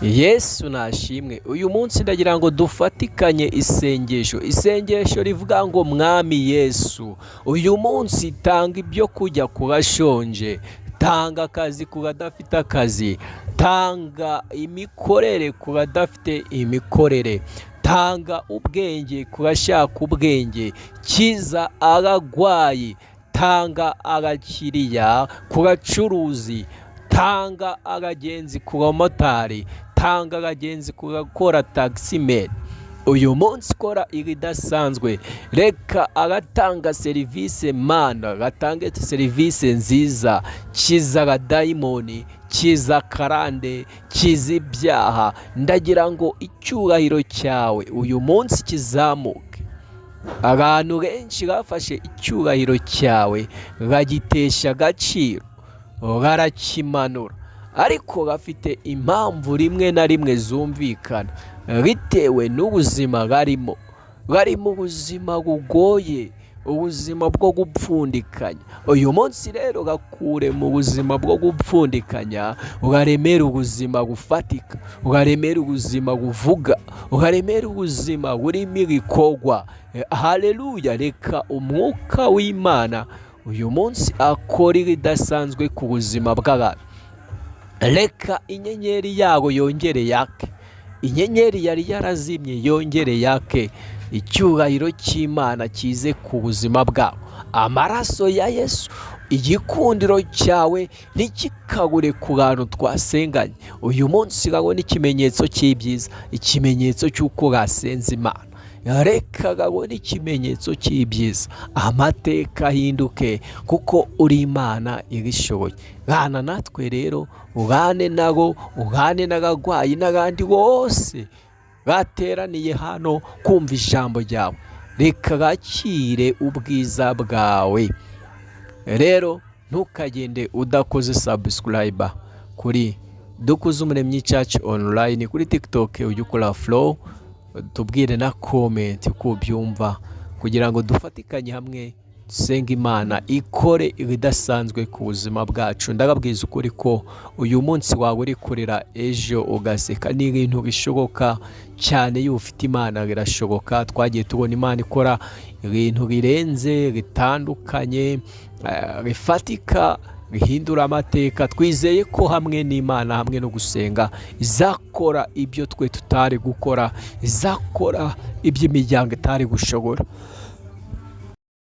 Yesu nashimwe. Uyu munsi ndagira ngo dufatikanye isengesho, isengesho rivuga ngo: "Mwami Yesu, uyu munsi tanga ibyo kurya ku bashonje, tanga akazi ku badafite akazi, tanga imikorere ku badafite imikorere, tanga ubwenge ku bashaka ubwenge, kiza abarwayi, tanga abakiriya ku bacuruzi, tanga abagenzi ku bamotari, tanga abagenzi ku bakora taximen. Uyu munsi kora ibidasanzwe. Reka abatanga serivisi, Mana, batange serivisi nziza. Kiza abadayimoni, kiza karande, kiza ibyaha. Ndagira ngo icyubahiro cyawe uyu munsi kizamuke." Abantu benshi bafashe icyubahiro cyawe bagitesha agaciro, barakimanura, ariko bafite impamvu rimwe na rimwe zumvikana bitewe n'ubuzima barimo. Bari mu buzima bugoye, ubuzima bwo gupfundikanya. Uyu munsi rero gakure mu buzima bwo gupfundikanya, ubaremere ubuzima bufatika, ubaremere ubuzima buvuga, ubaremere ubuzima burimo ibikorwa. Haleluya! Reka umwuka w'Imana uyu munsi akora ibidasanzwe ku buzima bw'abantu. Reka inyenyeri yabo yongere yake, inyenyeri yari yarazimye yongere yake. Icyubahiro cy'Imana kize ku buzima bwabo. Amaraso ya Yesu, igikundiro cyawe ntikikabure ku bantu twasenganye. Uyu munsi babona ikimenyetso cy'ibyiza, ikimenyetso cy'uko basenze Imana. Reka babone ikimenyetso cy'ibyiza, amateka ahinduke, kuko uri Imana ibishoboye. Bana natwe rero, ubane nabo, ubane n'abarwayi n'abandi bose bateraniye hano kumva ijambo ryawe. Reka bakire ubwiza bwawe. Rero ntukagende udakoze subscribe kuri Dukuze Umuremyi Church Online kuri TikTok. Ujye ukora follow, tubwire na comment uko ubyumva, kugira ngo dufatikanye hamwe dusenge Imana ikore ibidasanzwe ku buzima bwacu. Ndababwiza ukuri ko uyu munsi wawe uri kurira, ejo ugaseka. Ni ibintu bishoboka cyane iyo ufite Imana, birashoboka. Twagiye tubona Imana ikora ibintu birenze, bitandukanye, bifatika, bihindura amateka. Twizeye ko hamwe n'Imana, hamwe no gusenga, izakora ibyo twe tutari gukora, izakora ibyo imiryango itari gushobora.